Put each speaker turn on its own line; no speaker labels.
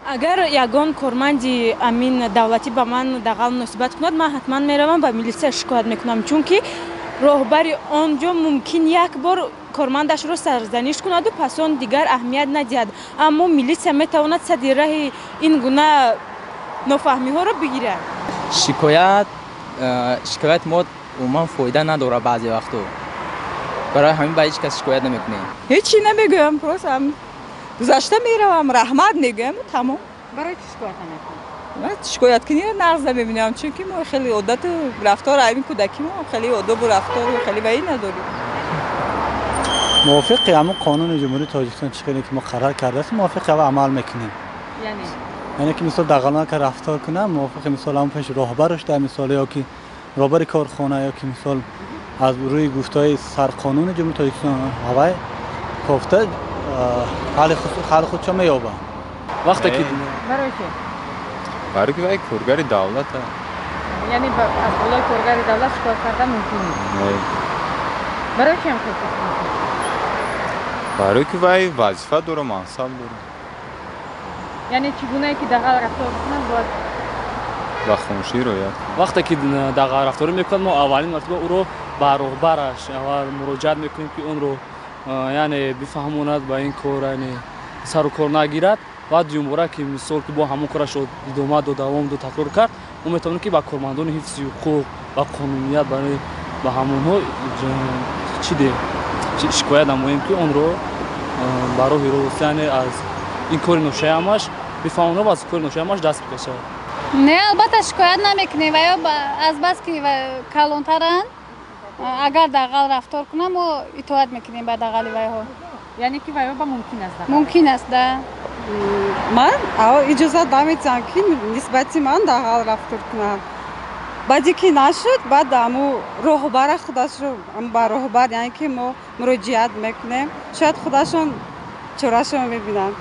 Агар ягон корманди амин давлатӣ ба ман дағал муносибат кунад, ман ҳатман меравам, ба милитсия шикоят мекунам, чунки роҳбари он ҷо мумкин як бор кормандашро сарзаниш кунаду пас он дигар аҳамият надиҳад, аммо милитсия метавонад сади раҳи ин гуна нофаҳмиҳоро бигирад.
Шикоят мо умуман фоида надорад баъзе вақто. Барои ҳамин ба ҳеҷ кас шикоят намекунем.
Ҳеҷ чӣ намегӯям, просто гузашта меравам, раҳмат мегӯям, тамом.
Барои чӣ шикоят намекунед?
Ман шикояткуниро нағз намебинам, чунки мо хеле одату рафтор, ҳамин кӯдаки мо хеле одобу рафтору хеле ба ин надорем.
Мувофиқи ҳамон қонуни Ҷумҳурии Тоҷикистон, чӣ хеле ки мо қарор кардаастем, мувофиқи ава амал мекунем.
Яъне?
Яъне ки мисол дағалона ка рафтор кунам, мувофиқи мисол ҳамон пеши роҳбараш дар мисол ё ки роҳбари корхона ё ки мисол аз рӯи гуфтаҳои сарқонуни Ҷумҳурии Тоҷикистон ҳавай кофта ҳалли худшо меёбад.
Вақте ки
Барои чӣ?
Барои ки вай коргари давлат.
Яъне аз болои коргари давлат шикоят кардан мумкин нест?
Не.
Барои чӣ ҳам хел фикр мекунед?
Барои ки вай вазифа дора, мансаб дора.
Яъне чӣ гунае ки дағал рафтор бикунад, бояд
ба хомӯшӣ риоят.
Вақте ки дағал рафторӣ мекунад, мо аввалин мартиба ӯро ба роҳбараш аввал муроҷиат мекунем, ки онро яъне бифаҳмонад, ба ин кор яъне сару кор нагирад. Баъд дуюмбора ки мисол ки бо ҳамон корашро идома дод, давом дод, такрор кард, мо метавонем ки ба кормандони ҳифзи ҳуқуқ ва қонуният барои ба ҳамонҳо чӣ диҳем, шикоят намоем, ки онро ба роҳи рост, яъне аз ин кори ношоямаш бифаҳмонад ва аз кори ношоямаш даст бикашад.
Не, албатта шикоят намекунем. Ва ё азбаски калонтаранд, агар дағал рафтор кунам, мо итоат мекунем ба дағали вайҳо.
Яъне ки вайҳо ба мумкин аст дағал?
Мумкин аст, да.
Ман иҷозат намедиҳам, ки нисбати ман дағал рафтор кунам. Баъде ки нашуд, баъд аму роҳбара худашро ба роҳбар, яъне ки мо муроҷиат мекунем, шояд худашон чорашон мебинанд.